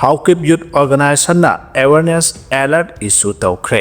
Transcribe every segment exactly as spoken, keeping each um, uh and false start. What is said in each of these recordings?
ꯍꯥꯎꯀꯤꯞ ꯌꯨꯠ ꯑꯣꯔꯒꯅꯥꯏꯖꯦꯁꯟꯅ awareness alert ꯏꯁꯨ ꯇꯧꯈ꯭ꯔꯦ꯫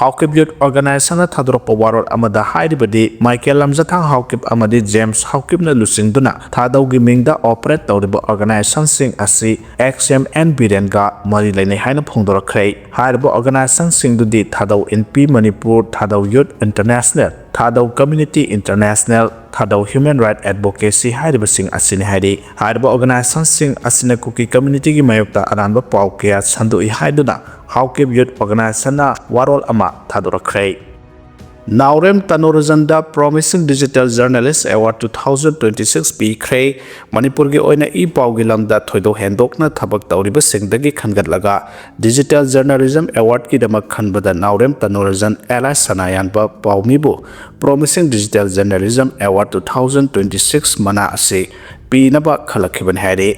ꯍꯥꯎꯀꯤꯞ ꯌꯨꯠ ꯑꯣꯔꯒꯅꯥꯏꯖꯦꯁꯟꯅ ꯊꯥꯗꯣꯔꯛꯄ ꯋꯥꯔꯣꯜ ꯑꯃꯗ ꯍꯥꯏꯔꯤꯕꯗꯤ, ꯃꯥꯏꯀꯦꯜ ꯂꯝꯖꯊꯥꯡ ꯍꯥꯎꯀꯤꯞ ꯑꯃꯗꯤ ꯖꯦꯝꯁ ꯍꯥꯎꯀꯤꯞꯅ ꯂꯨꯆꯤꯡꯗꯨꯅ ꯊꯥꯗꯧꯒꯤ ꯃꯤꯡꯗ ꯑꯣꯄꯔꯦꯠ ꯇꯧꯔꯤꯕ ꯑꯣꯔꯒꯅꯥꯏꯖꯦꯁꯟꯁꯤꯡ ꯑꯁꯤ ꯑꯦꯛꯁ ꯑꯦꯝ ꯑꯦꯟ ꯕꯤꯔꯦꯟꯒ ꯃꯔꯤ ꯂꯩꯅꯩ ꯍꯥꯏꯅ ꯐꯣꯡꯗꯣꯔꯛꯈ꯭ꯔꯦ꯫ ꯍꯥꯏꯔꯤꯕ ꯑꯣꯔꯒꯅꯥꯏꯖꯦꯁꯟꯁꯤꯡꯗꯨꯗꯤ Thadou Inpi Manipur, Thadou youth international, Thadou community international, Thadou human right advocacy ꯍꯥꯏꯔꯤꯕꯁꯤꯡ ꯑꯁꯤꯅꯤ ꯍꯥꯏꯔꯤ꯫ ꯍꯥꯏꯔꯤꯕ ꯑꯣꯔꯒꯅꯥꯏꯖꯦꯁꯟꯁꯤꯡ ꯑꯁꯤꯅ ꯀꯨꯀꯤ ꯀꯝꯃ꯭ꯌꯨꯅꯤꯇꯤꯒꯤ ꯃꯥꯌꯣꯛꯇ ꯑꯔꯥꯟꯕ ꯄꯥꯎ ꯀꯌꯥ ꯁꯟꯗꯣꯛꯏ ꯍꯥꯏꯗꯨꯅ ꯍꯥꯎꯀꯤꯞ ꯌꯨꯠ ꯑꯣꯔꯒꯅꯥꯏꯖꯦꯁꯟꯅ ꯋꯥꯔꯣꯜ ꯑꯃ ꯊꯥꯗꯣꯔꯛꯈ꯭ꯔꯦ꯫ ꯅꯥꯎꯔꯦꯝ ꯇꯅꯨꯔꯖꯟꯗ Promising Digital Journalist Award two thousand twenty six ꯄꯤꯈ꯭ꯔꯦ꯫ ꯃꯅꯤꯄꯨꯔꯒꯤ ꯑꯣꯏꯅ ꯏ ꯄꯥꯎꯒꯤ ꯂꯝꯗ ꯊꯣꯏꯗꯣꯛ ꯍꯦꯟꯗꯣꯛꯅ ꯊꯕꯛ ꯇꯧꯔꯤꯕꯁꯤꯡꯗꯒꯤ ꯈꯟꯒꯠꯂꯒ Digital Journalism Awardꯀꯤꯗꯃꯛ ꯈꯟꯕꯗ ꯅꯥꯎꯔꯦꯝ ꯇꯅꯨꯔꯖꯟ alias ꯁꯅꯥꯌꯥꯟꯕ ꯄꯥꯎꯃꯤꯕꯨ Promising Digital Journalism Award two thousand twenty six ꯃꯅꯥ ꯑꯁꯤ ꯄꯤꯅꯕ ꯈꯜꯂꯛꯈꯤꯕꯅꯤ ꯍꯥꯏꯔꯤ꯫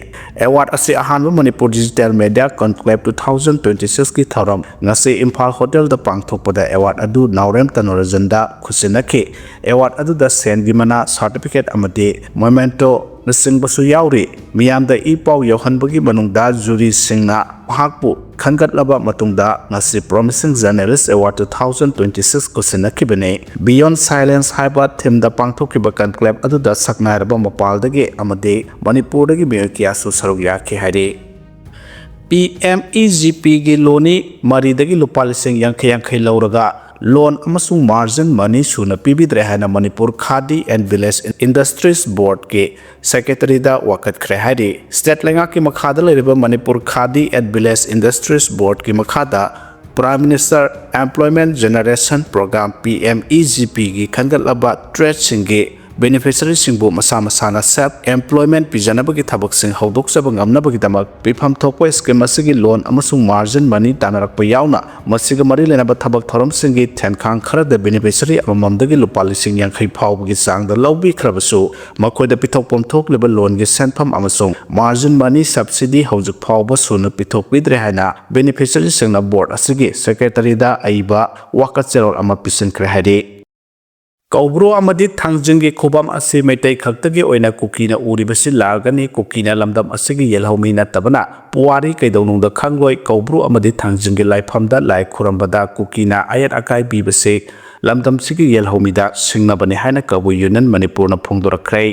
ꯑꯦꯋꯥꯔꯗ ꯑꯁꯤ ꯑꯍꯥꯟꯕ Manipur Digital Media Conclave two thousand twenty sixꯀꯤ ꯊꯧꯔꯝ ꯉꯁꯤ ꯏꯝꯐꯥꯜ ꯍꯣꯇꯦꯜꯗ ꯄꯥꯡꯊꯣꯛꯄꯗ ꯑꯦꯋꯥꯔꯗ ꯑꯗꯨ ꯅꯥꯎꯔꯦꯝ ꯇꯅꯨꯔꯖꯟꯗ ꯈꯨꯠꯁꯤꯟꯅꯈꯤ꯫ ꯑꯦꯋꯥꯔꯗ ꯑꯗꯨꯗ ꯁꯦꯟꯒꯤ ꯃꯅꯥ, ꯁꯥꯔꯇꯤꯐꯤꯀꯦꯠ ꯑꯃꯗꯤ ꯃꯣꯃꯦꯟꯇꯣꯅꯆꯤꯡꯕꯁꯨ ꯌꯥꯎꯔꯤ꯫ ꯃꯤꯌꯥꯝꯗ ꯏ ꯄꯥꯎ ꯌꯧꯍꯟꯕꯒꯤ ꯃꯅꯨꯡꯗ ꯖꯨꯔꯤꯁꯤꯡꯅ ꯃꯍꯥꯛꯄꯨ ꯈꯟꯒꯠꯂꯕ ꯃꯇꯨꯡꯗ ꯉꯁꯤ Promising Journalist Award two thousand twenty six ꯈꯨꯠꯁꯤꯟꯅꯈꯤꯕꯅꯤ꯫ Beyond Silence ꯍꯥꯏꯕ ꯊꯤꯝꯗ ꯄꯥꯡꯊꯣꯛꯈꯤꯕ ꯀꯟꯀ꯭ꯂꯦꯕ ꯑꯗꯨꯗ ꯁꯛꯅꯥꯏꯔꯕ ꯃꯄꯥꯜꯗꯒꯤ ꯑꯃꯗꯤ ꯃꯅꯤꯄꯨꯔꯗꯒꯤ ꯃꯤꯑꯣꯏ ꯀꯌꯥꯁꯨ ꯁꯔꯨꯛ ꯌꯥꯈꯤ ꯍꯥꯏꯔꯤ꯫ ꯄꯤ ꯑꯦꯝ ꯏ ꯖꯤ ꯄꯤꯒꯤ ꯂꯣꯟꯅꯤ ꯃꯔꯤꯗꯒꯤ ꯂꯨꯄꯥ ꯂꯤꯁꯤꯡ ꯌꯥꯡꯈꯩ ꯌꯥꯡꯈꯩ ꯂꯧꯔꯒ ꯂꯣꯟ ꯑꯃꯁꯨꯡ ꯃꯥꯔꯖꯤꯟ ꯃꯅꯤ ꯁꯨꯅ ꯄꯤꯕꯤꯗ꯭ꯔꯦ ꯍꯥꯏꯅ ꯃꯅꯤꯄꯨꯔ ꯈꯥꯗꯤ ꯑꯦꯟ ꯚꯤꯂꯦꯖ ꯏꯟꯗꯁꯇ꯭ꯔꯤꯁ ꯕꯣꯔꯗꯀꯤ ꯁꯦꯀ꯭ꯔꯦꯇꯔꯤꯗ ꯋꯥꯀꯠꯈ꯭ꯔꯦ ꯍꯥꯏꯔꯤ꯫ ꯁ꯭ꯇꯦꯠ ꯂꯩꯉꯥꯛꯀꯤ ꯃꯈꯥꯗ ꯂꯩꯔꯤꯕ ꯃꯅꯤꯄꯨꯔ ꯈꯥꯗꯤ ꯑꯦꯟ ꯚꯤꯂꯦꯖ ꯏꯟꯗꯁꯇ꯭ꯔꯤꯁ ꯕꯣꯔꯗꯀꯤ ꯃꯈꯥꯗ Prime Minister Employment Generation Programme P M E G Pꯒꯤ ꯈꯟꯒꯠꯂꯕ ꯇ꯭ꯔꯦꯗꯁꯤꯡꯒꯤ ꯕꯦꯅꯤꯐꯤꯁꯔꯤꯁꯤꯡꯕꯨ ꯃꯁꯥ ꯃꯁꯥꯅ ꯁꯦꯜꯐ ꯑꯦꯝꯄ꯭ꯂꯣꯏꯃꯦꯟꯠ ꯄꯤꯖꯅꯕꯒꯤ ꯊꯕꯛꯁꯤꯡ ꯍꯧꯗꯣꯛꯆꯕ ꯉꯝꯅꯕꯒꯤꯗꯃꯛ ꯄꯤꯐꯝ ꯊꯣꯛꯄ ꯁ꯭ꯀꯤꯝ ꯑꯁꯤꯒꯤ ꯂꯣꯟ ꯑꯃꯁꯨꯡ ꯃꯥꯔꯖꯤꯟ ꯃꯅꯤ ꯇꯥꯟꯅꯔꯛꯄ ꯌꯥꯎꯅ ꯃꯁꯤꯒ ꯃꯔꯤ ꯂꯩꯅꯕ ꯊꯕꯛ ꯊꯧꯔꯝꯁꯤꯡꯒꯤ ꯊꯦꯟꯈꯥꯡ ꯈꯔꯗ ꯕꯦꯅꯤꯐꯤꯁꯔꯤ ꯑꯃꯃꯝꯗꯒꯤ ꯂꯨꯄꯥ ꯂꯤꯁꯤꯡ ꯌꯥꯡꯈꯩ ꯐꯥꯎꯕꯒꯤ ꯆꯥꯡꯗ ꯂꯧꯕꯤꯈ꯭ꯔꯕꯁꯨ, ꯃꯈꯣꯏꯗ ꯄꯤꯊꯣꯛꯐꯝ ꯊꯣꯛꯂꯤꯕ ꯂꯣꯟꯒꯤ ꯁꯦꯟꯐꯝ ꯑꯃꯁꯨꯡ ꯃꯥꯔꯖꯤꯟ ꯃꯅꯤ ꯁꯕꯁꯤꯗꯤ ꯍꯧꯖꯤꯛ ꯐꯥꯎꯕ ꯁꯨꯅ ꯄꯤꯊꯣꯛꯄꯤꯗ꯭ꯔꯦ ꯍꯥꯏꯅ ꯕꯦꯅꯤꯐꯤꯁꯔꯤꯁꯤꯡꯅ ꯕꯣꯔꯗ ꯑꯁꯤꯒꯤ ꯁꯦꯀ꯭ꯔꯦꯇꯔꯤꯗ ꯑꯏꯕ ꯋꯥꯀꯠ ꯆꯦꯔꯣꯜ ꯑꯃ ꯄꯤꯁꯤꯟꯈ꯭ꯔꯦ ꯍꯥꯏꯔꯤ꯫ ꯀꯧꯕ꯭ꯔꯨ ꯑꯃꯗꯤ ꯊꯥꯡꯖꯤꯡꯒꯤ ꯈꯨꯕꯝ ꯑꯁꯤ ꯃꯩꯇꯩ ꯈꯛꯇꯒꯤ ꯑꯣꯏꯅ ꯀꯨꯀꯤꯅ ꯎꯔꯤꯕꯁꯤ ꯂꯥꯛꯑꯒꯅꯤ꯫ ꯀꯨꯀꯤꯅ ꯂꯝꯗꯝ ꯑꯁꯤꯒꯤ ꯌꯦꯜꯍꯧꯃꯤ ꯅꯠꯇꯕꯅ ꯄꯨꯋꯥꯔꯤ ꯀꯩꯗꯧꯅꯨꯡꯗ ꯈꯪꯂꯣꯏ꯫ ꯀꯧꯕ꯭ꯔꯨ ꯑꯃꯗꯤ ꯊꯥꯡꯖꯤꯡꯒꯤ ꯂꯥꯏꯐꯝꯗ ꯂꯥꯏ ꯈꯨꯔꯝꯕꯗ ꯀꯨꯀꯤꯅ ꯑꯌꯦꯠ ꯑꯀꯥꯏ ꯄꯤꯕꯁꯤ ꯂꯝꯗꯝꯁꯤꯒꯤ ꯌꯦꯜꯍꯧꯃꯤꯗ ꯁꯤꯡꯅꯕꯅꯤ ꯍꯥꯏꯅ ꯀꯕꯨꯏ ꯌꯨꯅꯤꯌꯟ ꯃꯅꯤꯄꯨꯔꯅ ꯐꯣꯡꯗꯣꯔꯛꯈ꯭ꯔꯦ꯫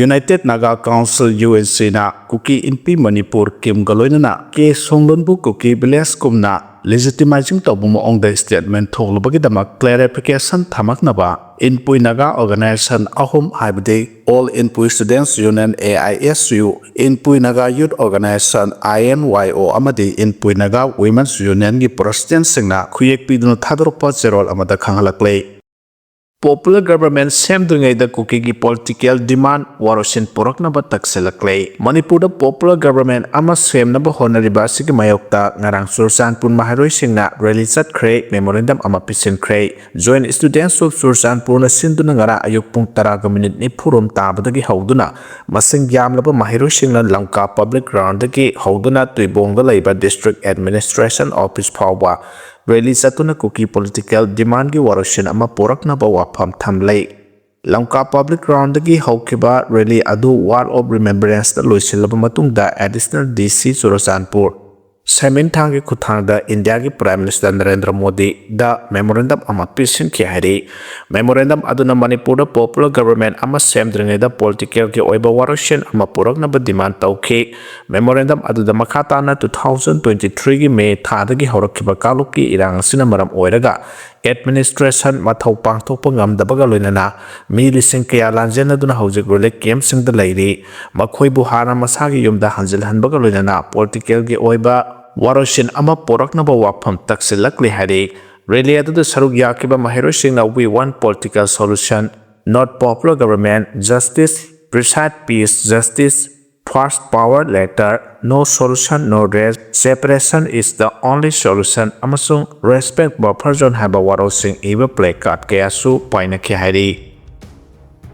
United Naga Council, U N C ꯅ ꯀꯨꯀꯤ ꯏꯟꯄꯤ ꯃꯅꯤꯄꯨꯔ ꯀꯤꯝꯒ ꯂꯣꯏꯅꯅ ꯀꯦ ꯁꯣꯡꯂꯨꯟꯕꯨ ꯀꯨꯀꯤ ꯚꯤꯂꯦꯖ ꯀꯨꯝꯅ ꯂꯤꯖꯤꯇꯤꯃꯥꯏꯖꯤꯡ ꯇꯧꯕ ꯃꯑꯣꯡꯗ ꯁ꯭ꯇꯦꯠꯃꯦꯟ ꯊꯣꯛꯂꯨꯕꯒꯤꯗꯃꯛ ꯀ꯭ꯂꯦꯔꯤꯐꯤꯀꯦꯁꯟ ꯊꯝꯃꯛꯅꯕ ꯏꯟꯄꯨꯏ ꯅꯥꯒꯥ ꯑꯣꯔꯒꯅꯥꯏꯖꯦꯁꯟ ꯑꯍꯨꯝ, ꯍꯥꯏꯕꯗꯤ All Inpui Students Union, A I S U, Inpui Naga youth organisation, I N Y O, ꯑꯃꯗꯤ ꯏꯟꯄꯨꯏ ꯅꯥꯒꯥ ꯋꯨꯃꯦꯟꯁ ꯌꯨꯅꯤꯌꯟꯒꯤ ꯄ꯭ꯔꯦꯁꯤꯗꯦꯟꯠꯁꯤꯡꯅ ꯈꯨꯌꯦꯛ ꯄꯤꯗꯨꯅ ꯊꯥꯗꯣꯔꯛꯄ ꯆꯦꯔꯣꯜ ꯑꯃꯗ ꯈꯪꯍꯜꯂꯛꯂꯦ꯫ ꯄꯣꯄꯨꯂꯔ ꯒꯕꯔꯃꯦꯟ ꯁꯦꯝꯗ꯭ꯔꯤꯉꯩꯗ ꯀꯨꯀꯤꯒꯤ ꯄꯣꯂꯤꯇꯤꯀꯦꯜ ꯗꯤꯃꯥꯟ ꯋꯥꯔꯣꯏꯁꯤꯟ ꯄꯨꯔꯛꯅꯕ ꯇꯛꯁꯤꯜꯂꯛꯂꯦ꯫ ꯃꯅꯤꯄꯨꯔꯗ ꯄꯣꯄꯨꯂꯔ ꯒꯕꯔꯃꯦꯟ ꯑꯃ ꯁꯦꯝꯅꯕ ꯍꯣꯠꯅꯔꯤꯕ ꯑꯁꯤꯒꯤ ꯃꯥꯌꯣꯛꯇ ꯉꯔꯥꯡ ꯆꯨꯔꯆꯥꯟꯄꯨꯔ ꯃꯍꯩꯔꯣꯏꯁꯤꯡꯅ ꯔꯦꯂꯤ ꯆꯠꯈ꯭ꯔꯦ, ꯃꯦꯃꯣꯔꯦꯟꯗꯝ ꯑꯃ ꯄꯤꯁꯤꯟꯈ꯭ꯔꯦ꯫ Joint Students of ꯆꯨꯔꯆꯥꯟꯄꯨꯔꯅ ꯁꯤꯟꯗꯨꯅ ꯉꯔꯥꯡ ꯑꯌꯨꯛ ꯄꯨꯡ ꯇꯔꯥꯒ ꯃꯤꯅꯤꯠ ꯅꯤꯐꯨꯔꯣꯝ ꯇꯥꯕꯗꯒꯤ ꯍꯧꯗꯨꯅ ꯃꯁꯤꯡ ꯌꯥꯝꯂꯕ ꯃꯍꯩꯔꯣꯏꯁꯤꯡꯅ ꯂꯝꯀꯥ ꯄꯕ꯭ꯂꯤꯛ ꯒ꯭ꯔꯥꯎꯟꯗꯒꯤ ꯍꯧꯗꯨꯅ ꯇꯨꯏꯕꯣꯡꯗ ꯂꯩꯕ ꯗꯤꯁꯇ꯭ꯔꯤꯛ ꯑꯦꯗꯃꯤꯅꯤꯁꯇ꯭ꯔꯦꯁꯟ ꯑꯣꯐꯤꯁ ꯐꯥꯎꯕ ꯔꯦꯂꯤ ꯆꯠꯇꯨꯅ ꯀꯨꯀꯤ ꯄꯣꯂꯤꯇꯤꯀꯦꯜ ꯗꯤꯃꯥꯟꯒꯤ ꯋꯥꯔꯣꯏꯁꯤꯟ ꯑꯃ ꯄꯨꯔꯛꯅꯕ ꯋꯥꯐꯝ ꯊꯝꯂꯦ꯫ ꯂꯝꯀꯥ ꯄꯕ꯭ꯂꯤꯛ ꯒ꯭ꯔꯥꯎꯟꯗꯒꯤ ꯍꯧꯈꯤꯕ ꯔꯦꯂꯤ ꯑꯗꯨ Wall of Remembrance ꯇ ꯂꯣꯏꯁꯤꯜꯂꯕ ꯃꯇꯨꯡꯗ ꯑꯦꯗꯤꯁꯅꯦꯜ ꯗꯤ ꯁꯤ ꯆꯨꯔꯆꯥꯟꯄꯨꯔ ꯁꯦꯃꯤꯟ ꯊꯥꯡꯒꯤ ꯈꯨꯠꯊꯥꯡꯗ ꯏꯟꯗꯤꯌꯥꯒꯤ ꯄ꯭ꯔꯥꯏꯝ ꯃꯤꯅꯤꯁꯇꯔ ꯅꯔꯦꯟꯗ꯭ꯔ ꯃꯣꯗꯤꯗ ꯃꯦꯃꯣꯔꯦꯟꯗꯝ ꯑꯃ ꯄꯤꯁꯤꯟꯈꯤ ꯍꯥꯏꯔꯤ꯫ ꯃꯦꯃꯣꯔꯦꯟꯗꯝ ꯑꯗꯨꯅ ꯃꯅꯤꯄꯨꯔꯗ ꯄꯣꯄꯨꯂꯔ ꯒꯕꯔꯃꯦꯟ ꯑꯃ ꯁꯦꯝꯗ꯭ꯔꯤꯉꯩꯗ ꯄꯣꯂꯤꯇꯤꯀꯦꯜꯒꯤ ꯑꯣꯏꯕ ꯋꯥꯔꯣꯏꯁꯤꯟ ꯑꯃ ꯄꯨꯔꯛꯅꯕ ꯗꯤꯃꯥꯟ ꯇꯧꯈꯤ꯫ ꯃꯦꯃꯣꯔꯦꯟꯗꯝ ꯑꯗꯨꯗ ꯃꯈꯥ ꯇꯥꯅ two thousand twenty three ꯒꯤ ꯃꯦ ꯊꯥꯗꯒꯤ ꯍꯧꯔꯛꯈꯤꯕ ꯀꯥꯡꯂꯨꯞꯀꯤ ꯏꯔꯥꯡ ꯑꯁꯤꯅ ꯃꯔꯝ ꯑꯣꯏꯔꯒ ꯑꯦꯗꯃꯤꯅꯤꯁꯇ꯭ꯔꯦꯁꯟ ꯃꯊꯧ ꯄꯥꯡꯊꯣꯛꯄ ꯉꯝꯗꯕꯒ ꯂꯣꯏꯅꯅ ꯃꯤ ꯂꯤꯁꯤꯡ ꯀꯌꯥ ꯂꯥꯟꯖꯦꯟꯅꯗꯨꯅ ꯍꯧꯖꯤꯛ ꯔꯤꯂꯤꯐ ꯀꯦꯝꯞꯁꯤꯡꯗ ꯂꯩꯔꯤ꯫ ꯃꯈꯣꯏꯕꯨ ꯍꯥꯟꯅ ꯃꯁꯥꯒꯤ ꯌꯨꯝꯗ ꯍꯟꯖꯤꯜꯍꯟꯕꯒ ꯂꯣꯏꯅꯅ ꯄꯣꯂꯤꯇꯤꯀꯦꯜꯒꯤ ꯑꯣꯏꯕ ꯋꯥꯔꯣꯏꯁꯤꯟ ꯑꯃ ꯄꯨꯔꯛꯅꯕ ꯋꯥꯐꯝ ꯇꯛꯁꯤꯜꯂꯛꯂꯤ ꯍꯥꯏꯔꯤ꯫ ꯔꯦꯂꯤ ꯑꯗꯨꯗ ꯁꯔꯨꯛ ꯌꯥꯈꯤꯕ ꯃꯍꯩꯔꯣꯏꯁꯤꯡꯅ "We want political solution, not popular government, justice, precise peace, justice, first power letter, no solution, no rest, separation is the only solution" ꯑꯃꯁꯨꯡ "Respect buffer zone" ꯍꯥꯏꯕ ꯋꯥꯔꯣꯜꯁꯤꯡ ꯏꯕ ꯄ꯭ꯂꯦ ꯀꯥꯔꯗ ꯀꯌꯥꯁꯨ ꯄꯥꯏꯅꯈꯤ ꯍꯥꯏꯔꯤ꯫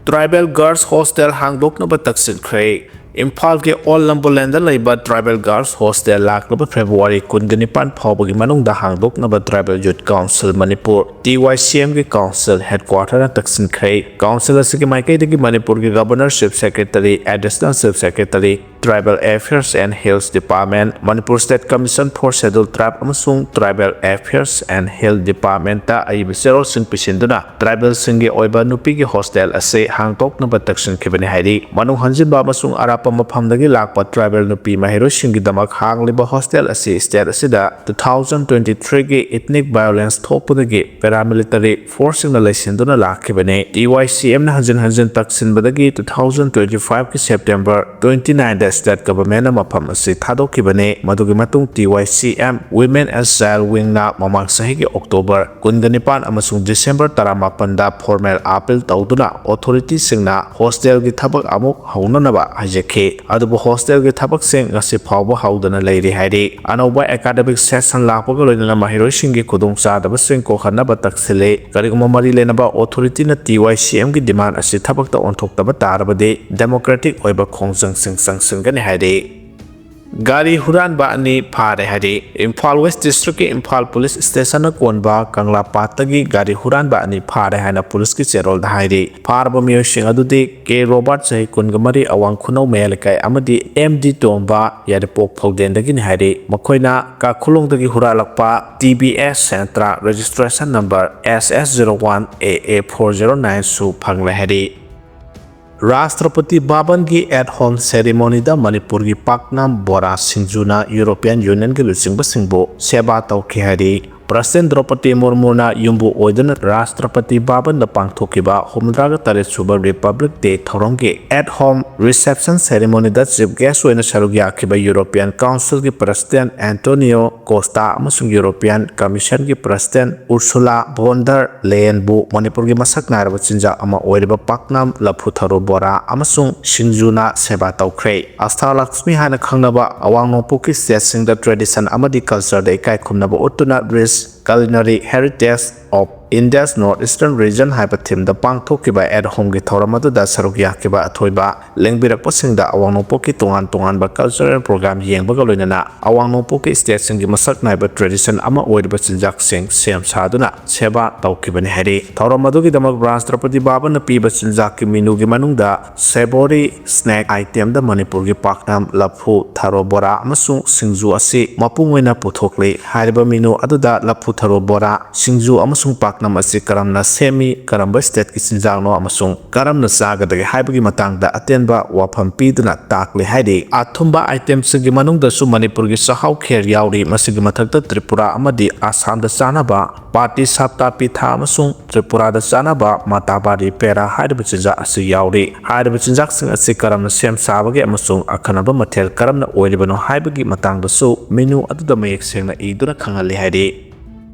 ꯇ꯭ꯔꯥꯏꯕꯦꯜ ꯒꯔꯜꯁ ꯍꯣꯁꯇꯦꯜ ꯍꯥꯡꯗꯣꯛꯅꯕ ꯇꯛꯁꯤꯟꯈ꯭ꯔꯦ꯫ ꯏꯝꯐꯥꯜꯒꯤ old ꯂꯝꯕꯨꯂꯦꯟꯗ ꯂꯩꯕ Tribal Girls Hostel ꯂꯥꯛꯂꯤꯕ February ꯀꯨꯟꯒ ꯅꯤꯄꯥꯟ ꯐꯥꯎꯕꯒꯤ ꯃꯅꯨꯡꯗ ꯍꯥꯡꯗꯣꯛꯅꯕ Tribal Youth Council Manipur, T Y C M ꯒꯤ Council Headquarter ꯅ ꯇꯛꯁꯤꯟꯈ꯭ꯔꯦ꯫ Council ꯑꯁꯤꯒꯤ ꯃꯥꯏꯀꯩꯗꯒꯤ ꯃꯅꯤꯄꯨꯔꯒꯤ Governor, Chief Secretary, Additional Chief Secretary, Tribal Affairs and Hills Department, Manipur State Commission for Scheduled Tribe ꯑꯃꯁꯨꯡ Tribal Affairs and Hill Department ꯇ ꯑꯏꯕ ꯆꯦꯔꯣꯜꯁꯤꯡ ꯄꯤꯁꯤꯟꯗꯨꯅ tribal ꯁꯤꯡꯒꯤ ꯑꯣꯏꯕ ꯅꯨꯄꯤꯒꯤ hostel ꯑꯁꯤ ꯍꯥꯡꯗꯣꯛꯅꯕ ꯇꯛꯁꯤꯟꯈꯤꯕꯅꯤ ꯍꯥꯏꯔꯤ꯫ ꯃꯅꯨꯡ ꯍꯟꯖꯤꯟꯕ ꯑꯃꯁꯨꯡ ꯑꯔꯥꯞꯄ ꯃꯐꯝꯗꯒꯤ ꯂꯥꯛꯄ tribal ꯅꯨꯄꯤ ꯃꯍꯩꯔꯣꯏꯁꯤꯡꯒꯤꯗꯃꯛ ꯍꯥꯡꯂꯤꯕ hostel ꯑꯁꯤ state ꯑꯁꯤꯗ two thousand twenty three ꯒꯤ ethnic violence ꯊꯣꯛꯄꯗꯒꯤ paramilitary force ꯁꯤꯡꯅ ꯂꯩꯁꯤꯟꯗꯨꯅ ꯂꯥꯛꯈꯤꯕꯅꯤ꯫ T Y C M ꯅ ꯍꯟꯖꯤꯟ ꯍꯟꯖꯤꯟ ꯇꯛꯁꯤꯟꯕꯗꯒꯤ two thousand twenty five ꯀꯤ September twenty nine ꯗ state government ꯅ ꯃꯐꯝ ꯑꯁꯤ ꯊꯥꯗꯣꯛꯈꯤꯕꯅꯤ꯫ ꯃꯗꯨꯒꯤ ꯃꯇꯨꯡ T Y C M Women and Child Wing ꯅ ꯃꯃꯥꯡ ꯆꯍꯤꯒꯤ October ꯀꯨꯟꯒ ꯅꯤꯄꯥꯟ ꯑꯃꯁꯨꯡ December ꯇꯔꯥꯃꯥꯄꯟꯗ formal appeal ꯇꯧꯗꯨꯅ authority ꯁꯤꯡꯅ hostel ꯒꯤ ꯊꯕꯛ ꯑꯃꯨꯛ ꯍꯧꯅꯅꯕ ꯍꯥꯏꯖꯈꯤ꯫ ꯑꯗꯨꯕꯨ hostel ꯒꯤ ꯊꯕꯛꯁꯤꯡ ꯉꯁꯤ ꯐꯥꯎꯕ ꯍꯧꯗꯅ ꯂꯩꯔꯤ ꯍꯥꯏꯔꯤ꯫ ꯑꯅꯧꯕ academic session ꯂꯥꯛꯄꯒ ꯂꯣꯏꯅꯅ ꯃꯍꯩꯔꯣꯏꯁꯤꯡꯒꯤ ꯈꯨꯗꯣꯡꯆꯥꯗꯕꯁꯤꯡ ꯀꯣꯛꯍꯟꯅꯕ ꯇꯛꯁꯤꯜꯂꯤ꯫ ꯀꯔꯤꯒꯨꯝꯕ ꯃꯔꯤ ꯂꯩꯅꯕ authority ꯅ T Y C M ꯒꯤ demand ꯑꯁꯤ ꯊꯕꯛꯇ ꯑꯣꯟꯊꯣꯛꯇꯕ ꯇꯥꯔꯕꯗꯤ democratic ꯑꯣꯏꯕ ꯈꯣꯡꯖꯪꯁꯤꯡ ꯆꯪꯁꯤꯟꯒꯅꯤ ꯍꯥꯏꯔꯤ꯫ ꯒꯥꯔꯤ ꯍꯨꯔꯥꯟꯕ ꯑꯅꯤ ꯐꯥꯔꯦ ꯍꯥꯏꯔꯤ꯫ Imphal West District ꯀꯤ Imphal Police Station ꯅ ꯀꯣꯟꯕ ꯀꯪꯂꯥꯄꯥꯠꯇꯒꯤ ꯒꯥꯔꯤ ꯍꯨꯔꯥꯟꯕ ꯑꯅꯤ ꯐꯥꯔꯦ ꯍꯥꯏꯅ police ꯀꯤ ꯆꯦꯔꯣꯜꯗ ꯍꯥꯏꯔꯤ꯫ ꯐꯥꯔꯕ ꯃꯤꯑꯣꯏꯁꯤꯡ ꯑꯗꯨꯗꯤ K Robert, ꯆꯍꯤ ꯀꯨꯟꯒ ꯃꯔꯤ, ꯑꯋꯥꯡ ꯈꯨꯅꯧ ꯃꯌꯥꯏ ꯂꯩꯀꯥꯏ, ꯑꯃꯗꯤ M D ꯇꯣꯝꯕ, ꯌꯥꯏꯔꯤꯄꯣꯛ ꯐꯧꯗꯦꯟꯗꯒꯤꯅꯤ ꯍꯥꯏꯔꯤ꯫ ꯃꯈꯣꯏꯅ ꯀꯥꯈꯨꯂꯣꯡꯗꯒꯤ ꯍꯨꯔꯥꯜꯂꯛꯄ T B S Sentra registration number S S zero one A A four zero nine ꯁꯨ ꯐꯪꯂꯦ ꯍꯥꯏꯔꯤ꯫ ꯔꯥꯁꯇ꯭ꯔꯄꯇꯤ ꯚꯕꯟꯒꯤ at home ceremony ꯗ ꯃꯅꯤꯄꯨꯔꯒꯤ ꯄꯥꯛꯅꯝ, ꯕꯣꯔꯥ, ꯁꯤꯡꯖꯨꯅ European Union ꯒꯤ ꯂꯨꯆꯤꯡꯕꯁꯤꯡꯕꯨ ꯁꯦꯕꯥ ꯇꯧꯈꯤ ꯍꯥꯏꯔꯤ꯫ President ꯗ꯭ꯔꯧꯄꯗꯤ ꯃꯨꯔꯃꯨꯅ ꯌꯨꯝꯕꯨ ꯑꯣꯏꯗꯨꯅ ꯔꯥꯁꯇ꯭ꯔꯄꯇꯤ ꯚꯕꯟꯗ ꯄꯥꯡꯊꯣꯛꯈꯤꯕ ꯍꯨꯝꯗ꯭ꯔꯥꯒ ꯇꯔꯦꯠ ꯁꯨꯕ Republic Day ꯊꯧꯔꯝꯒꯤ at home reception ceremony the chief guest ꯑꯣꯏꯅ ꯁꯔꯨꯛ ꯌꯥꯈꯤꯕ European Council ꯒꯤ President Antonio Costa ꯑꯃꯁꯨꯡ European Commission ꯒꯤ President Ursula von der Leyen ꯕꯨ ꯃꯅꯤꯄꯨꯔꯒꯤ ꯃꯁꯛ ꯅꯥꯏꯔꯕ ꯆꯤꯟꯖꯥꯛ ꯑꯃ ꯑꯣꯏꯔꯤꯕ ꯄꯥꯛꯅꯝ, ꯂꯐꯨ ꯊꯔꯣ ꯕꯣꯔꯥ ꯑꯃꯁꯨꯡ ꯁꯤꯡꯖꯨꯅ ꯁꯦꯕꯥ ꯇꯧꯈ꯭ꯔꯦ꯫ ꯑꯁ꯭ꯇꯥꯂꯛꯁꯃꯤ ꯍꯥꯏꯅ ꯈꯪꯅꯕ ꯑꯋꯥꯡ ꯅꯣꯡꯄꯣꯛꯀꯤ state ꯁꯤꯡꯗ tradition ꯑꯃꯗꯤ culture ꯗ ꯏꯀꯥꯏ ꯈꯨꯝꯅꯕ ꯎꯠꯇꯨꯅ Rich Culinary Heritage of India's North Eastern Region ꯍꯥꯏꯕ ꯊꯤꯝꯗ ꯄꯥꯡꯊꯣꯛꯈꯤꯕ ꯑꯦꯠ ꯍꯣꯝꯒꯤ ꯊꯧꯔꯝ ꯑꯗꯨꯗ ꯁꯔꯨꯛ ꯌꯥꯈꯤꯕ ꯑꯊꯣꯏꯕ ꯂꯦꯡꯕꯤꯔꯛꯄꯁꯤꯡꯗ ꯑꯋꯥꯡ ꯅꯣꯡꯄꯣꯛꯀꯤ ꯇꯣꯉꯥꯟ ꯇꯣꯉꯥꯟꯕ ꯀꯜꯆꯔꯦꯜ ꯄ꯭ꯔꯣꯒ꯭ꯔꯥꯝ ꯌꯦꯡꯕꯒ ꯂꯣꯏꯅꯅ ꯑꯋꯥꯡ ꯅꯣꯡꯄꯣꯛꯀꯤ ꯁ꯭ꯇꯦꯠꯁꯤꯡꯒꯤ ꯃꯁꯛ ꯅꯥꯏꯕ ꯇ꯭ꯔꯦꯗꯤꯁꯟ ꯑꯃ ꯑꯣꯏꯔꯤꯕ ꯆꯤꯟꯖꯥꯛꯁꯤꯡ ꯁꯦꯝ ꯁꯥꯗꯨꯅ ꯁꯦꯕꯥ ꯇꯧꯈꯤꯕꯅꯤ ꯍꯥꯏꯔꯤ꯫ ꯊꯧꯔꯝ ꯑꯗꯨꯒꯤꯗꯃꯛ ꯔꯥꯁꯇ꯭ꯔꯄꯇꯤ ꯕꯥꯕꯟꯅ ꯄꯤꯕ ꯆꯤꯟꯖꯥꯛꯀꯤ ꯃꯦꯅꯨꯒꯤ ꯃꯅꯨꯡꯗ ꯁꯦꯕꯣꯔꯤ ꯁ꯭ꯅꯦꯛ ꯑꯥꯏꯇꯦꯝꯗ ꯃꯅꯤꯄꯨꯔꯒꯤ ꯄꯥꯛꯅꯝ, ꯂꯐꯨ ꯊꯔꯣ ꯕꯣꯔꯥ ꯑꯃꯁꯨꯡ ꯁꯤꯡꯖꯨ ꯑꯁꯤ ꯃꯄꯨꯡ ꯑꯣꯏꯅ ꯄꯨꯊꯣꯛꯂꯤ꯫ ꯍꯥꯏꯔꯤꯕ ꯃꯦꯅꯨ ꯑꯗꯨꯗ ꯂꯐꯨ ꯊꯔꯣ ꯕꯣꯔꯥ, ꯁꯤꯡꯖꯨ ꯑꯃꯁꯨꯡ ꯄꯥꯛꯅꯝ ꯑꯁꯤ ꯀꯔꯝꯅ ꯁꯦꯝꯃꯤ, ꯀꯔꯝꯕ ꯁ꯭ꯇꯦꯠꯀꯤ ꯆꯤꯟꯖꯥꯛꯅꯣ ꯑꯃꯁꯨꯡ ꯀꯔꯝꯅ ꯆꯥꯒꯗꯒꯦ ꯍꯥꯏꯕꯒꯤ ꯃꯇꯥꯡꯗ ꯑꯇꯦꯟꯕ ꯋꯥꯐꯝ ꯄꯤꯗꯨꯅ ꯇꯥꯛꯂꯤ ꯍꯥꯏꯔꯤ꯫ ꯑꯊꯨꯝꯕ ꯑꯥꯏꯇꯦꯝꯁꯤꯡꯒꯤ ꯃꯅꯨꯡꯗꯁꯨ ꯃꯅꯤꯄꯨꯔꯒꯤ ꯆꯥꯛꯍꯥꯎ ꯈꯦꯔ ꯌꯥꯎꯔꯤ꯫ ꯃꯁꯤꯒꯤ ꯃꯊꯛꯇ ꯇ꯭ꯔꯤꯄꯨꯔꯥ ꯑꯃꯗꯤ ꯑꯁꯥꯝꯗ ꯆꯥꯅꯕ ꯄꯥꯇꯤ ꯁꯥꯞꯇꯥ ꯄꯤꯊꯥ ꯑꯃꯁꯨꯡ ꯇ꯭ꯔꯤꯄꯨꯔꯥꯗ ꯆꯥꯅꯕ ꯃꯥꯇꯥꯕꯥꯔꯤ ꯄꯦꯔꯥ ꯍꯥꯏꯔꯤꯕ ꯆꯤꯟꯖꯥꯛ ꯑꯁꯤ ꯌꯥꯎꯔꯤ꯫ ꯍꯥꯏꯔꯤꯕ ꯆꯤꯟꯖꯥꯛꯁꯤꯡ ꯑꯁꯤ ꯀꯔꯝꯅ ꯁꯦꯝ ꯁꯥꯕꯒꯦ ꯑꯃꯁꯨꯡ ꯑꯈꯟꯅꯕ ꯃꯊꯦꯜ ꯀꯔꯝꯅ ꯑꯣꯏꯔꯤꯕꯅꯣ ꯍꯥꯏꯕꯒꯤ ꯃꯇꯥꯡꯗꯁꯨ ꯃꯦꯅꯨ ꯑꯗꯨꯗ ꯃꯌꯦꯛ ꯁꯦꯡꯅ ꯏꯗꯨꯅ ꯈꯪꯍꯜꯂꯤ ꯍꯥꯏꯔꯤ꯫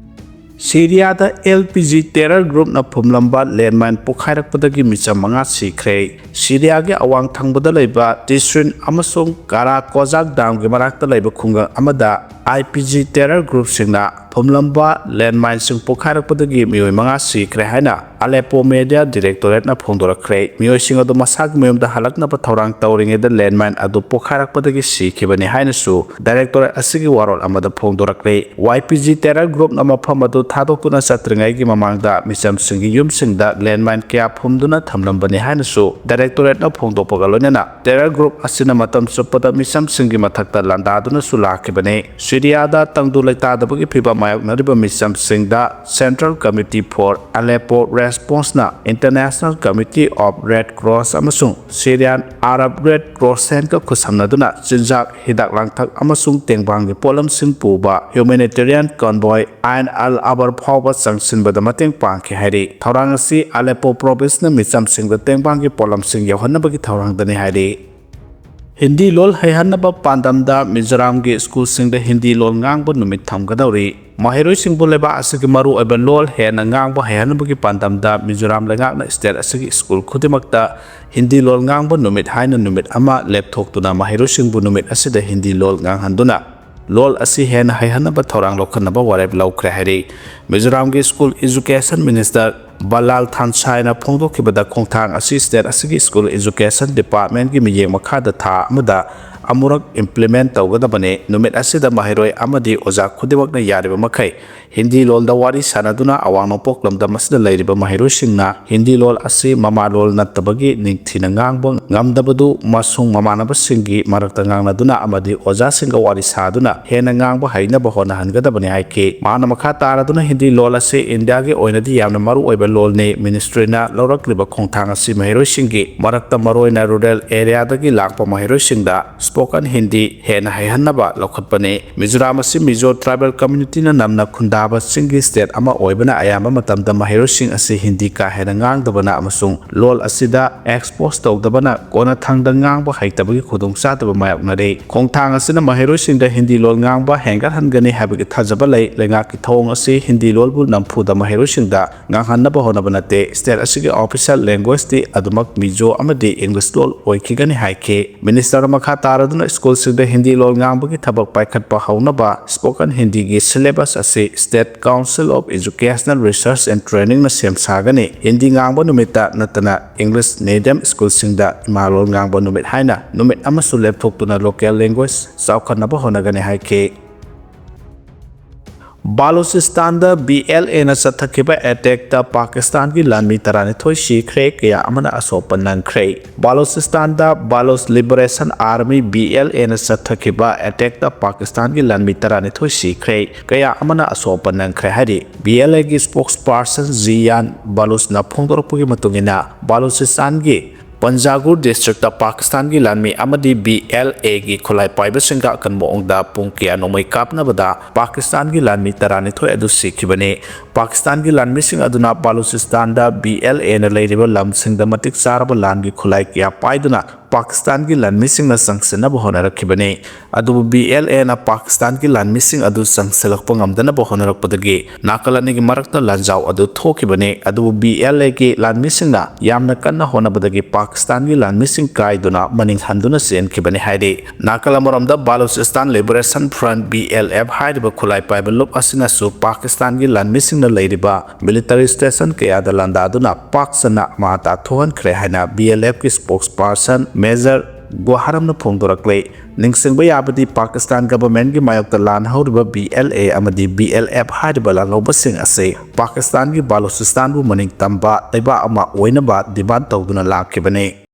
ꯁꯤꯔꯤꯌꯥꯗ ꯑꯦꯜ ꯄꯤ ꯖꯤ ꯇꯦꯔꯔ ꯒ꯭ꯔꯨꯞꯅ ꯐꯨꯝꯂꯝꯕ ꯂꯦꯟꯃꯥꯏꯟ ꯄꯣꯈꯥꯏꯔꯛꯄꯗꯒꯤ ꯃꯤꯆꯝ ꯃꯉꯥ ꯁꯤꯈ꯭ꯔꯦ꯫ ꯁꯤꯔꯤꯌꯥꯒꯤ ꯑꯋꯥꯡ ꯊꯪꯕꯗ ꯂꯩꯕ ꯇꯤꯁ꯭ꯔꯤꯟ ꯑꯃꯁꯨꯡ ꯀꯥꯔꯥ ꯀꯣꯖꯥꯛ ꯗꯥꯝꯒꯤ ꯃꯅꯥꯛꯇ ꯂꯩꯕ ꯈꯨꯡꯒꯪ ꯑꯃꯗ ꯑꯥꯏ ꯄꯤ ꯖꯤ ꯇꯦꯔꯔ ꯒ꯭ꯔꯨꯞꯁꯤꯡꯅ ꯐꯨꯝꯂꯝꯕ ꯂꯦꯟꯃꯥꯏꯟꯁꯤꯡ ꯄꯣꯈꯥꯏꯔꯛꯄꯗꯒꯤ ꯃꯤꯑꯣꯏ ꯃꯉꯥ ꯁꯤꯈ꯭ꯔꯦ ꯍꯥꯏꯅ ꯑꯂꯦꯄꯣ ꯃꯦꯗꯤꯌꯥ ꯗꯤꯔꯦꯛꯇꯣꯔꯦꯠꯅ ꯐꯣꯡꯗꯣꯔꯛꯈ꯭ꯔꯦ꯫ ꯃꯤꯑꯣꯏꯁꯤꯡ ꯑꯗꯨ ꯃꯁꯥꯒꯤ ꯃꯌꯨꯝꯗ ꯍꯜꯂꯛꯅꯕ ꯊꯧꯔꯥꯡ ꯇꯧꯔꯤꯉꯩꯗ ꯂꯦꯟꯃꯥꯏꯟ ꯑꯗꯨ ꯄꯣꯈꯥꯏꯔꯛꯄꯗꯒꯤ ꯁꯤꯈꯤꯕꯅꯤ ꯍꯥꯏꯅꯁꯨ ꯗꯥꯏꯔꯦꯛꯇꯣꯔꯦꯠ ꯑꯁꯤꯒꯤ ꯋꯥꯔꯣꯜ ꯑꯃꯗ ꯐꯣꯡꯗꯣꯔꯛꯂꯤ꯫ ꯋꯥꯏ ꯄꯤ ꯖꯤ ꯇꯦꯔꯔ ꯒ꯭ꯔꯨꯞꯅ ꯃꯐꯝ ꯑꯗꯨ ꯊꯥꯗꯣꯛꯇꯨꯅ ꯆꯠꯇ꯭ꯔꯤꯉꯩꯒꯤ ꯃꯃꯥꯡꯗ ꯃꯤꯆꯝꯁꯤꯡꯒꯤ ꯌꯨꯝꯁꯤꯡꯗ ꯂꯦꯟꯃꯥꯏꯟ ꯀꯌꯥ ꯐꯨꯝꯗꯨꯅ ꯊꯝꯂꯝꯕꯅꯤ ꯍꯥꯏꯅꯁꯨ ꯗꯥꯏꯔꯦꯛꯇꯣꯔꯦꯠꯅ ꯐꯣꯡꯗꯣꯛꯄꯒ ꯂꯣꯏꯅꯅ ꯇꯦꯔꯔ ꯒ꯭ꯔꯨꯞ ꯑꯁꯤꯅ ꯃꯇꯝ ꯆꯨꯞꯄꯗ ꯃꯤꯆꯝꯁꯤꯡꯒꯤ ꯃꯊꯛꯇ ꯂꯥꯟꯗꯥꯗꯨꯅꯁꯨ ꯂꯥꯛꯈꯤꯕꯅꯤ꯫ ꯁꯤꯔꯤꯌꯥꯗ ꯇꯪꯗꯨ ꯂꯩꯇꯥꯗꯕꯒꯤ ꯐꯤꯚꯝ ꯃꯥꯌꯣꯛꯅꯔꯤꯕ ꯃꯤꯆꯝꯁꯤꯡꯗ Central Committee for Aleppo Responseꯅ International Committee of Red Cross ꯑꯃꯁꯨꯡ Syrian Arab Red Crossꯀ ꯈꯨꯠꯁꯝꯅꯗꯨꯅ ꯆꯤꯟꯖꯥꯛ, ꯍꯤꯗꯥꯛ ꯂꯥꯡꯊꯛ ꯑꯃꯁꯨꯡ ꯇꯦꯡꯕꯥꯡꯒꯤ ꯄꯣꯠꯂꯝꯁꯤꯡ ꯄꯨꯕ humanitarian convoy ꯑꯥꯏꯟ ꯑꯜ ꯑꯕꯔ ꯐꯥꯎꯕ ꯆꯪꯁꯤꯟꯕꯗ ꯃꯇꯦꯡ ꯄꯥꯡꯈꯤ ꯍꯥꯏꯔꯤ꯫ ꯊꯧꯔꯥꯡ ꯑꯁꯤ ꯑꯂꯦꯄꯣ ꯄ꯭ꯔꯣꯚꯤꯟꯁꯅ ꯃꯤꯆꯝꯁꯤꯡꯗ ꯇꯦꯡꯕꯥꯡꯒꯤ ꯄꯣꯠꯂꯝꯁꯤꯡ ꯌꯧꯍꯟꯅꯕꯒꯤ ꯊꯧꯔꯥꯡꯗꯅꯤ ꯍꯥꯏꯔꯤ꯫ ꯍꯤꯟꯗꯤ ꯂꯣꯜ ꯍꯩꯍꯟꯅꯕ ꯄꯥꯟꯗꯝꯗ ꯃꯤꯖꯣꯔꯥꯝꯒꯤ ꯁ꯭ꯀꯨꯜꯁꯤꯡꯗ ꯍꯤꯟꯗꯤ ꯂꯣꯜ ꯉꯥꯡꯕ ꯅꯨꯃꯤꯠ ꯊꯝꯒꯗꯧꯔꯤ꯫ ꯃꯍꯩꯔꯣꯏꯁꯤꯡꯕꯨ ꯂꯩꯕꯥꯛ ꯑꯁꯤꯒꯤ ꯃꯔꯨꯑꯣꯏꯕ ꯂꯣꯜ ꯍꯦꯟꯅ ꯉꯥꯡꯕ ꯍꯩꯍꯟꯅꯕꯒꯤ ꯄꯥꯟꯗꯝꯗ ꯃꯤꯖꯣꯔꯥꯝ ꯂꯩꯉꯥꯛꯅ ꯁ꯭ꯇꯦꯠ ꯑꯁꯤꯒꯤ ꯁ꯭ꯀꯨꯜ ꯈꯨꯗꯤꯡꯃꯛꯇ ꯍꯤꯟꯗꯤ ꯂꯣꯜ ꯉꯥꯡꯕ ꯅꯨꯃꯤꯠ ꯍꯥꯏꯅ ꯅꯨꯃꯤꯠ ꯑꯃ ꯂꯦꯞꯊꯣꯛꯇꯨꯅ ꯃꯍꯩꯔꯣꯏꯁꯤꯡꯕꯨ ꯅꯨꯃꯤꯠ ꯑꯁꯤꯗ ꯍꯤꯟꯗꯤ ꯂꯣꯜ ꯉꯥꯡꯍꯟꯗꯨꯅ ꯂꯣꯜ ꯑꯁꯤ ꯍꯦꯟꯅ ꯍꯩꯍꯟꯅꯕ ꯊꯧꯔꯥꯡ ꯂꯧꯈꯠꯅꯕ ꯋꯥꯔꯦꯞ ꯂꯧꯈ꯭ꯔꯦ ꯍꯥꯏꯔꯤ꯫ ꯃꯤꯖꯣꯔꯥꯝꯒꯤ ꯁ꯭ꯀꯨꯜ ꯏꯖꯨꯀꯦꯁꯟ ꯃꯤꯅꯤꯁꯇꯔ ꯕꯂꯥꯜ ꯊꯥꯟꯁꯥꯏꯅ ꯐꯣꯡꯗꯣꯛꯈꯤꯕꯗ, ꯈꯣꯡꯊꯥꯡ ꯑꯁꯤ ꯁ꯭ꯇꯦꯠ ꯑꯁꯤꯒꯤ ꯁ꯭ꯀꯨꯜ ꯏꯖꯨꯀꯦꯁꯟ ꯗꯤꯄꯥꯔꯠꯃꯦꯟꯒꯤ ꯃꯤꯠꯌꯦꯡ ꯃꯈꯥꯗ ꯊꯥ ꯑꯃꯗ ꯑꯃꯨꯔꯛ ꯏꯝꯄ꯭ꯂꯤꯃꯦꯟ ꯇꯧꯒꯗꯕꯅꯤ꯫ ꯅꯨꯃꯤꯠ ꯑꯁꯤꯗ ꯃꯍꯩꯔꯣꯏ ꯑꯃꯗꯤ ꯑꯣꯖꯥ ꯈꯨꯗꯤꯡꯃꯛꯅ ꯌꯥꯔꯤꯕ ꯃꯈꯩ ꯍꯤꯟꯗꯤ ꯂꯣꯜꯗ ꯋꯥꯔꯤ ꯁꯥꯅꯗꯨꯅ ꯑꯋꯥꯡ ꯅꯣꯡꯄꯣꯛ ꯂꯝꯗꯝ ꯑꯁꯤꯗ ꯂꯩꯔꯤꯕ ꯃꯍꯩꯔꯣꯏꯁꯤꯡꯅ ꯍꯤꯟꯗꯤ ꯂꯣꯜ ꯑꯁꯤ ꯃꯃꯥ ꯂꯣꯜ ꯅꯠꯇꯕꯒꯤ ꯅꯤꯡꯊꯤꯅ ꯉꯥꯡꯕ ꯉꯝꯗꯕꯗꯨ ꯑꯃꯁꯨꯡ ꯃꯃꯥꯟꯅꯕꯁꯤꯡꯒꯤ ꯃꯔꯛꯇ ꯉꯥꯡꯅꯗꯨꯅ ꯑꯃꯗꯤ ꯑꯣꯖꯥꯁꯤꯡꯒ ꯋꯥꯔꯤ ꯁꯥꯗꯨꯅ ꯍꯦꯟꯅ ꯉꯥꯡꯕ ꯍꯩꯅꯕ ꯍꯣꯠꯅꯍꯟꯒꯗꯕꯅꯤ ꯍꯥꯏꯈꯤ꯫ ꯃꯍꯥꯛꯅ ꯃꯈꯥ ꯇꯥꯔꯗꯨꯅ ꯍꯤꯟꯗꯤ ꯂꯣꯜ ꯑꯁꯤ ꯏꯟꯗꯤꯌꯥꯒꯤ ꯑꯣꯏꯅꯗꯤ ꯌꯥꯝꯅ ꯃꯔꯨ ꯑꯣꯏꯕ ꯂꯣꯜꯅꯤ꯫ ꯃꯤꯅꯤꯁꯇ꯭ꯔꯤꯅ ꯂꯧꯔꯛꯂꯤꯕ ꯈꯣꯡꯊꯥꯡ ꯑꯁꯤ ꯃꯍꯩꯔꯣꯏꯁꯤꯡꯒꯤ ꯃꯔꯛꯇ ꯃꯔꯨꯑꯣꯏꯅ ꯔꯨꯔꯦꯜ ꯑꯦꯔꯤꯌꯥꯗꯒꯤ ꯂꯥꯛꯄ ꯃꯍꯩꯔꯣꯏꯁꯤꯡꯗ ꯁ꯭ꯄꯣꯀꯟ ꯍꯤꯟꯗꯤ ꯍꯦꯟꯅ ꯍꯩꯍꯟꯅꯕ ꯂꯧꯈꯠꯄꯅꯤ꯫ ꯃꯤꯖꯣꯔꯥꯝ ꯑꯁꯤ ꯃꯤꯖꯣ ꯇ꯭ꯔꯥꯏꯕꯦꯜ ꯀꯝꯃ꯭ꯌꯨꯅꯤꯇꯤꯅ ꯅꯝꯅ ꯈꯨꯟꯗꯥꯕ ꯆꯤꯡꯒꯤ ꯁ꯭ꯇꯦꯠ ꯑꯃ ꯑꯣꯏꯕꯅ ꯑꯌꯥꯝꯕ ꯃꯇꯝꯗ ꯃꯍꯩꯔꯣꯏꯁꯤꯡ ꯑꯁꯤ ꯍꯤꯟꯗꯤ ꯀꯥ ꯍꯦꯟꯅ ꯉꯥꯡꯗꯕꯅ ꯑꯃꯁꯨꯡ ꯂꯣꯜ ꯑꯁꯤꯗ ꯑꯦꯛꯁꯄꯣꯖ ꯇꯧꯗꯕꯅ ꯀꯣꯟꯅꯊꯪꯗ ꯉꯥꯡꯕ ꯍꯩꯇꯕꯒꯤ ꯈꯨꯗꯣꯡꯆꯥꯗꯕ ꯃꯥꯌꯣꯛꯅꯔꯤ꯫ ꯈꯣꯡꯊꯥꯡ ꯑꯁꯤꯅ ꯃꯍꯩꯔꯣꯏꯁꯤꯡꯗ ꯍꯤꯟꯗꯤ ꯂꯣꯜ ꯉꯥꯡꯕ ꯍꯦꯟꯒꯠꯍꯟꯒꯅꯤ ꯍꯥꯏꯕꯒꯤ ꯊꯥꯖꯕ ꯂꯩ꯫ ꯂꯩꯉꯥꯛꯀꯤ ꯊꯧꯑꯣꯡ ꯑꯁꯤ ꯍꯤꯟꯗꯤ ꯂꯣꯜꯕꯨ ꯅꯝꯐꯨꯗ ꯃꯍꯩꯔꯣꯏꯁꯤꯡꯗ ꯉꯥꯡꯍꯟꯅꯕ ꯍꯣꯠꯅꯕ ꯅꯠꯇꯦ꯫ ꯁ꯭ꯇꯦꯠ ꯑꯁꯤꯒꯤ ꯑꯣꯐꯤꯁꯤꯌꯦꯜ ꯂꯦꯡꯒ꯭ꯋꯦꯖꯇꯤ ꯑꯗꯨꯃꯛ ꯃꯤꯖꯣ ꯑꯃꯗꯤ ꯏꯪꯂꯤꯁ ꯂꯣꯜ ꯑꯣꯏꯈꯤꯒꯅꯤ ꯍꯥꯏꯈꯤ꯫ ꯃꯤꯅꯤꯁꯇꯔꯅ ꯃꯈꯥ ꯇꯥꯔꯗꯨꯅ ꯁ꯭ꯀꯨꯜꯁꯤꯡꯗ ꯍꯤꯟꯗꯤ ꯂꯣꯜ ꯉꯥꯡꯕꯒꯤ ꯊꯕꯛ ꯄꯥꯏꯈꯠꯄ ꯍꯧꯅꯕ ꯁ꯭ꯄꯣꯀꯟ ꯍꯤꯟꯗꯤꯒꯤ ꯁꯤꯂꯦꯕꯁ ꯑꯁꯤ state council of educational research and ꯇ꯭ꯔꯦꯅꯤꯡꯅ ꯁꯦꯝ ꯁꯥꯒꯅꯤ꯫ ꯍꯤꯟꯗꯤ ꯉꯥꯡꯕ ꯅꯨꯃꯤꯠꯇ ꯅꯠꯇꯅ ꯏꯪꯂꯤꯁ ꯃꯤꯗꯤꯌꯝ ꯁ꯭ꯀꯨꯜꯁꯤꯡꯗ ꯏꯃꯥ ꯂꯣꯜ ꯉꯥꯡꯕ ꯅꯨꯃꯤꯠ ꯍꯥꯏꯅ ꯅꯨꯃꯤꯠ ꯑꯃꯁꯨ ꯂꯦꯞꯊꯣꯛꯇꯨꯅ ꯂꯣꯀꯦꯜ ꯂꯦꯡꯒ꯭ꯋꯦꯖ ꯆꯥꯎꯈꯠꯅꯕ ꯍꯣꯠꯅꯒꯅꯤ ꯍꯥꯏꯈꯤ꯫ ꯕꯥꯂꯨꯆꯤꯁꯇꯥꯟꯗ ꯕꯤ ꯑꯦꯜ ꯑꯦꯅ ꯆꯠꯊꯈꯤꯕ ꯑꯦꯇꯦꯛꯇ ꯄꯥꯀꯤꯁꯇꯥꯟꯒꯤ ꯂꯥꯟꯃꯤ ꯇꯔꯥꯅꯤꯊꯣꯏ ꯁꯤꯈ꯭ꯔꯦ, ꯀꯌꯥ ꯑꯃꯅ ꯑꯁꯣꯛꯄ ꯅꯪꯈ꯭ꯔꯦ꯫ ꯕꯥꯂꯨꯆꯤꯁꯇꯥꯟꯗ ꯕꯥꯂꯨꯆ ꯂꯤꯕꯔꯦꯁꯟ ꯑꯥꯔꯃꯤ, ꯕꯤ ꯑꯦꯜ ꯑꯦꯅ ꯆꯠꯊꯈꯤꯕ ꯑꯦꯇꯦꯛꯇ ꯄꯥꯀꯤꯁꯇꯥꯟꯒꯤ ꯂꯥꯟꯃꯤ ꯇꯔꯥꯅꯤꯊꯣꯏ ꯁꯤꯈ꯭ꯔꯦ, ꯀꯌꯥ ꯑꯃꯅ ꯑꯁꯣꯛꯄ ꯅꯪꯈ꯭ꯔꯦ ꯍꯥꯏꯔꯤ꯫ ꯕꯤ ꯑꯦꯜ ꯑꯦꯒꯤ ꯁ꯭ꯄꯣꯛꯁ ꯄꯥꯔꯁꯟ ꯖꯤꯌꯥꯟ ꯕꯥꯂꯨꯆꯅ ꯐꯣꯡꯗꯣꯔꯛꯄꯒꯤ ꯃꯇꯨꯡ ꯏꯟꯅ, ꯕꯥꯂꯨꯆꯤꯁꯇꯥꯟꯒꯤ ꯄꯟꯖꯥꯒꯨꯔ ꯗꯤꯁꯇ꯭ꯔꯤꯛꯇ ꯄꯥꯀꯤꯁꯇꯥꯟꯒꯤ ꯂꯥꯟꯃꯤ ꯑꯃꯗꯤ ꯕꯤ ꯑꯦꯜ ꯑꯦꯒꯤ ꯈꯨꯠꯂꯥꯏ ꯄꯥꯏꯕꯁꯤꯡꯒ ꯑꯀꯟꯕ ꯃꯑꯣꯡꯗ ꯄꯨꯡ ꯀꯌꯥ ꯅꯣꯡꯃꯩ ꯀꯥꯞꯅꯕꯗ ꯄꯥꯀꯤꯁꯇꯥꯟꯒꯤ ꯂꯥꯟꯃꯤ ꯇꯔꯥꯅꯤꯊꯣꯏ ꯑꯗꯨ ꯁꯤꯈꯤꯕꯅꯤ꯫ ꯄꯥꯀꯤꯁꯇꯥꯟꯒꯤ ꯂꯥꯟꯃꯤꯁꯤꯡ ꯑꯗꯨꯅ ꯕꯥꯂꯨꯆꯤꯁꯇꯥꯟꯗ ꯕꯤ ꯑꯦꯜ ꯑꯦꯅ ꯂꯩꯔꯤꯕ ꯂꯝꯁꯤꯡꯗ ꯃꯇꯤꯛ ꯆꯥꯔꯕ ꯂꯥꯟꯒꯤ ꯈꯨꯠꯂꯥꯏ ꯀꯌꯥ ꯄꯥꯏꯗꯨꯅ ꯄꯥꯀꯤꯁꯇꯥꯟꯒꯤ ꯂꯥꯟꯃꯤꯁꯤꯡꯅ ꯆꯪꯁꯤꯟꯅꯕ ꯍꯣꯠꯅꯔꯛꯈꯤꯕꯅꯤ꯫ ꯑꯗꯨꯕꯨ ꯕꯤ ꯑꯦꯜ ꯑꯦꯅ ꯄꯥꯀꯤꯁꯇꯥꯟꯒꯤ ꯂꯥꯟꯃꯤꯁꯤꯡ ꯑꯗꯨ ꯆꯪꯁꯤꯜꯂꯛꯄ ꯉꯝꯗꯅꯕ ꯍꯣꯠꯅꯔꯛꯄꯗꯒꯤ ꯅꯥꯀꯜ ꯑꯅꯤꯒꯤ ꯃꯔꯛꯇ ꯂꯥꯟꯖꯥꯎ ꯑꯗꯨ ꯊꯣꯛꯈꯤꯕꯅꯤ꯫ ꯑꯗꯨꯕꯨ ꯕꯤ ꯑꯦꯜ ꯑꯦꯒꯤ ꯂꯥꯟꯃꯤꯁꯤꯡꯅ ꯌꯥꯝꯅ ꯀꯟꯅ ꯍꯣꯠꯅꯕꯗꯒꯤ ꯄꯥꯀꯤꯁꯇꯥꯟꯒꯤ ꯂꯥꯟꯃꯤꯁꯤꯡ ꯀꯥꯏꯗꯨꯅ ꯃꯅꯤꯡ ꯍꯟꯗꯨꯅ ꯆꯦꯟꯈꯤꯕꯅꯤ ꯍꯥꯏꯔꯤ꯫ ꯅꯥꯀꯜ ꯑꯃꯔꯣꯝꯗ Baluchistan liberation front, B L F, ꯍꯥꯏꯔꯤꯕ ꯈꯨꯠꯂꯥꯏ ꯄꯥꯏꯕ ꯂꯨꯞ ꯑꯁꯤꯅꯁꯨ ꯄꯥꯀꯤꯁꯇꯥꯟꯒꯤ ꯂꯥꯟꯃꯤꯁꯤꯡꯅ ꯂꯩꯔꯤꯕ ꯃꯤꯂꯤꯇꯔꯤ ꯁ꯭ꯇꯦꯁꯟ ꯀꯌꯥꯗ ꯂꯥꯟꯗꯥꯗꯨꯅ ꯄꯥꯛ ꯁꯟꯅ ꯃꯥ ꯇꯥꯊꯣꯛꯍꯟꯈ꯭ꯔꯦ ꯍꯥꯏꯅ ꯕꯤ ꯑꯦꯜ ꯑꯦꯐꯀꯤ ꯁ꯭ꯄꯣꯛꯁ ꯄꯥꯔꯁꯟ ꯃꯦꯖꯔ ꯒꯣꯍꯥꯔꯝꯅ ꯐꯣꯡꯗꯣꯔꯛꯂꯤ꯫ ꯅꯤꯡꯁꯤꯡꯕ ꯌꯥꯕꯗꯤ, ꯄꯥꯀꯤꯁꯇꯥꯟ ꯒꯚꯔꯟꯃꯦꯟꯠꯀꯤ ꯃꯥꯌꯣꯛꯇ ꯂꯥꯟ ꯍꯧꯔꯤꯕ ꯕꯤ ꯑꯦꯜ ꯑꯦ ꯑꯃꯗꯤ ꯕꯤ ꯑꯦꯜ ꯑꯦꯐ ꯍꯥꯏꯔꯤꯕ ꯂꯥꯟꯍꯧꯕꯁꯤꯡ ꯑꯁꯤ ꯄꯥꯀꯤꯁꯇꯥꯟꯒꯤ ꯕꯥꯂꯨꯆꯤꯁꯇꯥꯟꯕꯨ ꯃꯅꯤꯡ ꯇꯝꯕ ꯂꯩꯕꯥꯛ ꯑꯃ ꯑꯣꯏꯅꯕ ꯗꯤꯃꯥꯟꯗ ꯇꯧꯗꯨꯅ ꯂꯥꯛꯈꯤꯕꯅꯤ꯫